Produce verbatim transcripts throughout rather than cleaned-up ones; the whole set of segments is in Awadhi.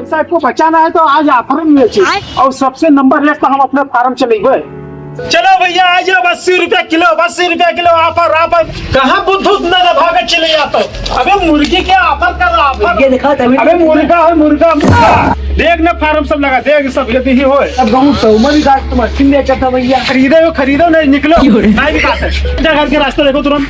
साहब को बचाना है तो आज ऑफर में बेचे। आय। और सबसे नंबर एक तो हम अपने फार्म चलेबे। चलो भैया, आ जाओ, अस्सी रुपया किलो, अस्सी रुपया किलो, ऑफर, ऑफर। कहाँ बुद्धू इतना दबा के चले जाता हो? अबे मुर्गी के ऑफर कर रहा, ऑफर। ये दिखा, तभी अबे मुर्गा है, मुर्गा, मुर्गा। देख ना फार्म सब लगा, देख सब ये भी होए। अब गहूँ सौ में भी काट तुम अस्सी में बेचता भैया। खरीदे हो, खरीदो, नहीं निकलो, क्यों रे? नहीं बिकाते। इधर घर के रास्ता देखो तुरंत।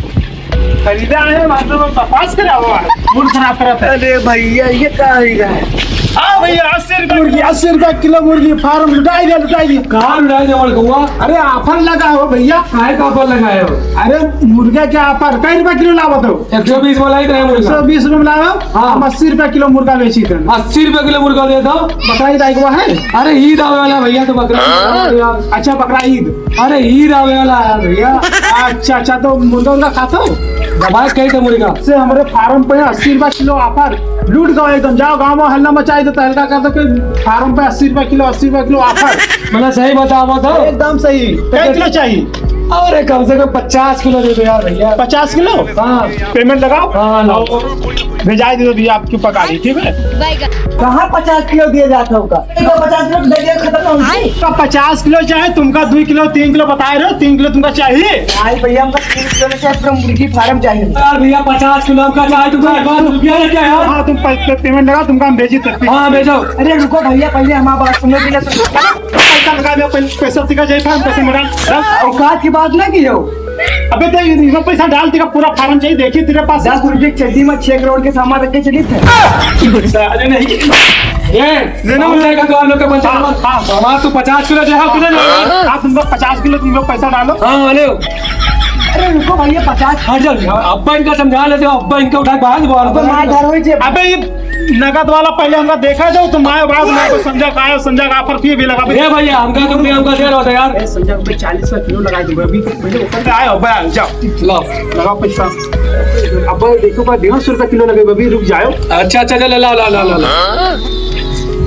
खरीदा है, मतलब, बकवास करे हुआ है। मूड खराब करत है। अरे भैया, ये का हो रहा है? हाँ भैया, अस्सी रुपया मुर्गी, अस्सी रुपया किलो मुर्गी, फार्म लुटाई दे, लुटाई दे। कहाँ लुटाई दे, बोल गौआ? अरे, ऑफर लगा हो भैया। काहे का ऑफर लगाए हो? अरे, मुर्गा के ऑफर, कै रुपया किलो लावत हो? एक सौ बीस वाला ही तो है मुर्गा। एक सौ बीस रुपया में लाओ, हाँ। हम अस्सी रुपया किलो मुर्गा बेची थे। अस्सी रुपया किलो मुर्गा दे दो। बकरा ईद आए हुआ है? अरे, ईद आवे वाला भैया, तो बकरा ईद आवे वाला। अच्छा, बकरा ईद। अरे, ईद आवे वाला है भैया। अच्छा, अच्छा, तो मुर्गा उर्गा खाते हो? दबाए कहीं तो मुर्गा। से हमरे फार्म पे अस्सी रुपया किलो ऑफर। लूट गओ एकदम। जाओ गाँव में हल्ला मचाई दो, तहलका कर दो कि फार्म पे अस्सी रुपया किलो, अस्सी रुपया किलो ऑफर। मतलब सही बताओ तो? एकदम सही। कै किलो चाहिए? अरे कम से कम पचास किलो दे दो यार भैया। पचास किलो? हाँ। पेमेंट लगाओ। हाँ, हाँ, लाओ। और भेजाई दे दो भैया आपकी पगारी, ठीक है? कहाँ पचास किलो दिए जात होगा? तो पचास किलो दे दिया, खत्म हो गई। तो पचास किलो चाहे तुमका दुई किलो, तीन किलो बताए रहे, तीन किलो तुमका चाहिए? नहीं भैया, हमका तीन किलो में चाहे पूरा मुर्गी फार्म चाहिए। यार भैया, पचास किलो हमका चाहे, तुमका एक बार रुपया लेके यार। हाँ, तुम पे-, पे-, पेमेंट लगा, तुमका हम भेजी तक। हाँ, भेजो। अरे रुको भैया, पहले हमारी बात सुनो, पहले पैसा लगा दो, पहले पैसा टिका जाए, फार्म पैसे में डाल, डाल। औकात की बात ना की हो। अबे तो ये, ये पैसा डाल, तेरा पूरा फार्म चाहिए, देखिए तेरे पास। दस रुपये की चड्डी में छह करोड़ के सामान रख के चली थे। अरे नहीं। ए, लेना हो जाएगा तो हम लोग के पंचायत में। हाँ, हाँ। हमारा तो पचास किलो जो है, उतने नहीं। हाँ, तुम लोग पचास किलो तुम लोग पैसा डालो। हाँ, ले। अरे रुको भैया, पचास। हट जाओ, अब्बा इनका समझा लेते हो, अब्बा इनका उठा के बाहर दो, अब्बा मार धारो। अबे ये नगद वाला पहले हमका देखा जाओ, तुम आए बाद में हमको समझा का आयो, समझा का ऑफर फिर भी लगा। ए भैया, हमका तुम भी हमका दे रहो तो यार। ए, समझा, हमको चालीस का किलो लगा दो, अभी पहले ऊपर से आयो, भाई, जाओ। लो। लगाओ पैसा। अब भाई देखो, भाई, डेढ़ सौ रुपया किलो लगे, अभी रुक जाओ। अच्छा, अच्छा, चलो, ला, ला, ला, ला, ला।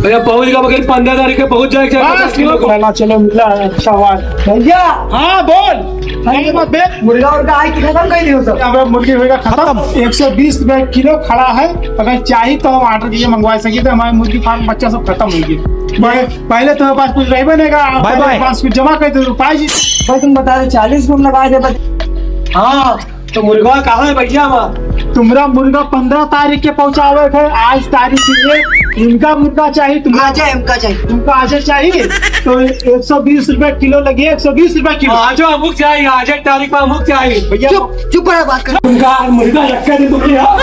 भैया, पहुँच गया, मगर पन्द्रह तारीख के पहुँच जाएगा, हाँ, पचास किलो को। चलो, चलो, मिला है, अच्छा हुआ। भैया। हाँ, बोल। अरे, मत बे। मुर्गा उर्गा आए कि खत्म कर दियो सब? अब मुर्गी मुर्गा खत्म। खत्म। एक सौ बीस रुपए किलो खड़ा है, अगर चाही तो हम ऑर्डर दिए मंगवा सकी, तो हमारे मुर्गी फार्म बच्चा सब खत्म हो गए। पहले, पहले तुम्हारे पास कुछ रहबे नहीं का, बाय बाय। पास कुछ जमा कर दो, पाई जी। भाई तुम बता दे, चालीस में लगा दे बस। हाँ, तो मुर्गा कहाँ है भैया हमारा? तुम्हारा मुर्गा पन्द्रह तारीख के पहुँचावे थे, आज तारीख ये, इनका मुर्गा चाहिए, तुम्हारा आज है, इनका चाहिए। तुमका आज चाहिए, तो एक सौ बीस रुपए किलो लगे, एक सौ बीस रुपए किलो। आज हमको चाहिए, आज एक तारीख में हमको चाहिए। भैया, चुप, चुप रहो, बात कर। तुमका मुर्गा रखा दे तुमने यहाँ।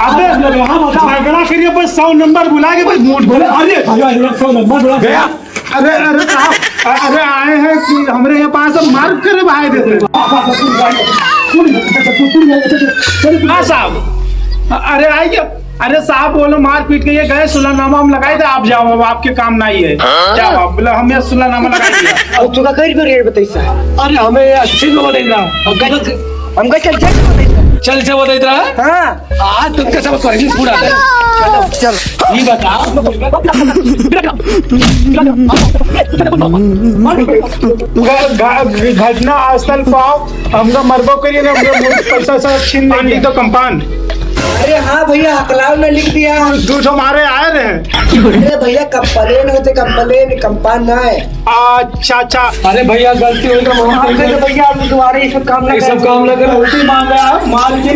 अबे, झगड़ा करिए, बस सौ नंबर बुला के, बस मूड बोले, अरे, भैया, ये सौ नंबर बुला गया। अरे, अरे साहब, अ-, अरे आए हैं कि हमरे यहाँ पास अब मार करे भाई देते हैं। हाँ साहब, अ-, अरे आइए, अरे साहब बोलो मारपीट के ये गए, सुलहनामा हम लगाए थे, आप जाओ, अब आपके काम नहीं है। हाँ? जाओ आप, बोले हम ये सुलहनामा लगा दिया। अब तुका कई को रेट बताई साहब? अरे हमें ये अस्सी में बताई रहा। हमका चल, चल से बताई रहा। हाँ। आज तुमका सब पहली पूरा है। चलो, चलो। ये बताओ। घ-, घ-, घटना स्थल पाओ, हमका मरबो करिए ना, हमका पैसा सब छीन लेंगे। तो कंपान। अरे हाँ भैया, हकलाव में लिख दिया। दो ठो मारे आए रहे। अरे भैया, कंप्लेन होते, कंप्लेन, कंपान ना है। अच्छा, अच्छा। अरे भैया, गलती हो गई, माफ कर दो। भैया, आप दोबारा ये सब काम ना करें। ये सब काम ना करें, उल्टी मार रहा है, मार के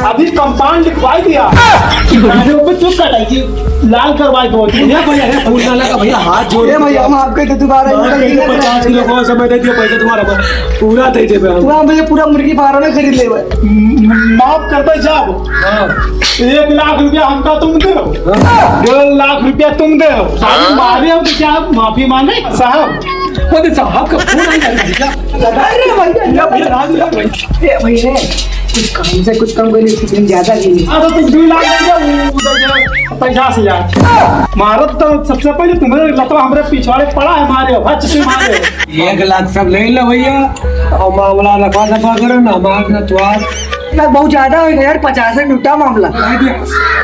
अभी कंपाउंड लिखवा दिया। अरे, वो चुप कर रहा है, ये लाल करवा दो। ये भैया, ये फूल वाला का भैया, हाथ जोड़ ए भैया, हम आपके तो दोबारा माफ कर दो, पचास किलो को समय दे दियो, पैसा तुम्हारा पूरा दे देबे हम। पूरा भैया, पूरा मुर्गी फार्म में खरीद लेबे। म-, माफ कर दो, जाओ। हाँ। एक लाख रुपया हमका तुम दो। हाँ। डेढ़ लाख रुपया तुम दो। साहब, मारे हो तो क्या आप माफी मांगे? साहब, वो तो साहब का फोन आ गया भैया। अरे भैया, भैया, भैया, राज भैया, भैया। ए भैया, कुछ कम से कुछ कम कर लीजिए, ज्यादा नहीं। हाँ, तो तुम दो लाख दे दो, वो दे दो पचास हजार। मारत तो सबसे पहले तुम्हारे लतवा हमरे पिछवाड़े पड़ा है, मारे हो, हच से मारे हो। एक लाख सब ले लो भैया, और मामला रफा दफा करो ना, हमार ना तुहार। यार, बहुत ज्यादा हो गया यार, पचास से टूटा मामला। अरे,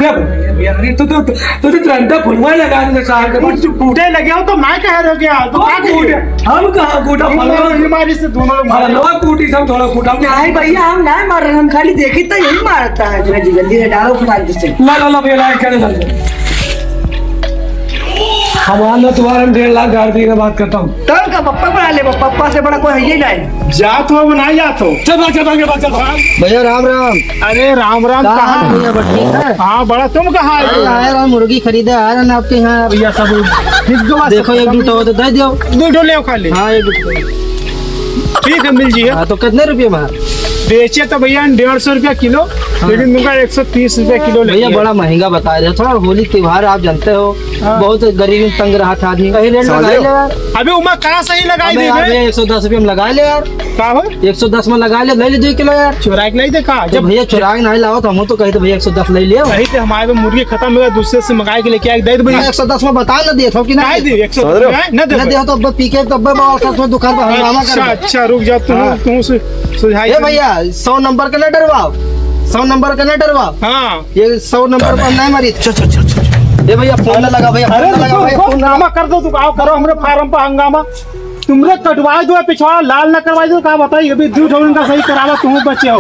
अरे, अरे, तू तो, तू तो तुरंत फुलवा लगा दे साहब के पास। तू कूटे लगे हो तो मैं कह रहे हो क्या? तो कौन क्या कूटे? करिए? हम कहाँ कूटा? ये फलवा मारी, ये मारी से दोनों लोग मारे। फलवा कूटी सब थोड़ा कूटा। नहीं भैया, हम नहीं मार रहे, हम खाली देखी तो यही मारता है। जल्दी, जल्दी से डालो फटाक से। ला, ला, ला भैया, लाइट करे ला। हमार ना तुम्हारा हम डेढ़ लाख गाड़ दी, बात खत्म। तब का पप्पा बना ले, पप्पा से बड़ा कोई है ही नहीं। जात हो, बनाई जात हो। चल भाग, चल भाग, चल भाग, चल भाग। भैया राम राम। अरे राम राम, कहाँ कहाँ? है भैया, बस ठीक है? हाँ, बड़ा तुम कहाँ आए? अरे आए रहा, मुर्गी खरीदे आए रहा ना आपके यहाँ। भैया सब देखो, एक दू ठो हो तो दे दो। दू ठो ले खा ले। हाँ, एक दू ठो। ठीक है, मिल जाइए। हाँ, तो कितने रुपये में? बेचे तो भैया डेढ़ सौ रुपया किलो, हाँ। लेकिन तुमका एक सौ तीस रुपया किलो भैया, लगी है। बड़ा महंगा बता रहे हो, थोड़ा होली त्योहार आप जानते हो, हाँ। बहुत गरीबी में तंग रहा था आदमी, कहीं रेट समझ लगाई रहे हो? ले यार। अबे उमा, कहाँ सही लगाई अबे दे यार बे? भैया, एक सौ दस रुपये में लगा ले यार। का हो? एक सौ दस में लगा ले, ले ले दो किलो यार। चुराई के लाई दे का? तो जब भैया चुराई नहीं लाओ तो हम तो कहे तो भैया एक सौ दस ले लियो। कहीं तो हमारे पे मुर्गी खत्म हो गया, दूसरे से मंगाई के लेके आए, दे दे भैया। एक सौ दस में बता ना दिए थो कि नहीं? काहे दे? एक सौ दस समझ रहे हो? में ना दे ना दे। दे तो अब पी के तो अब बाल का दुख है, हंगामा कर अच्छा, दे। अच्छा, रुक जाओ, तुम, हाँ। तुम सु-, सुझाई ए दे। भैया, सौ नंबर के ना डरवाओ, सौ नंबर के ना डरवाओ। हाँ। ये सौ नंबर पर नहीं मारी। चल, चल, चल, चल। ए भैया, फोन ना लगा भैया, फोन अरे ना लगा रुको, भैया, रुको, फोन ना लगा। हंगामा कर दो, तुम आओ करो हमरे फार्म पर हंगामा। तुमरे कटवाई दो, पिछवाड़ा लाल ना करवाई दो, का बताई, अभी दू ठो उनका सही करावा, तुम बचे हो।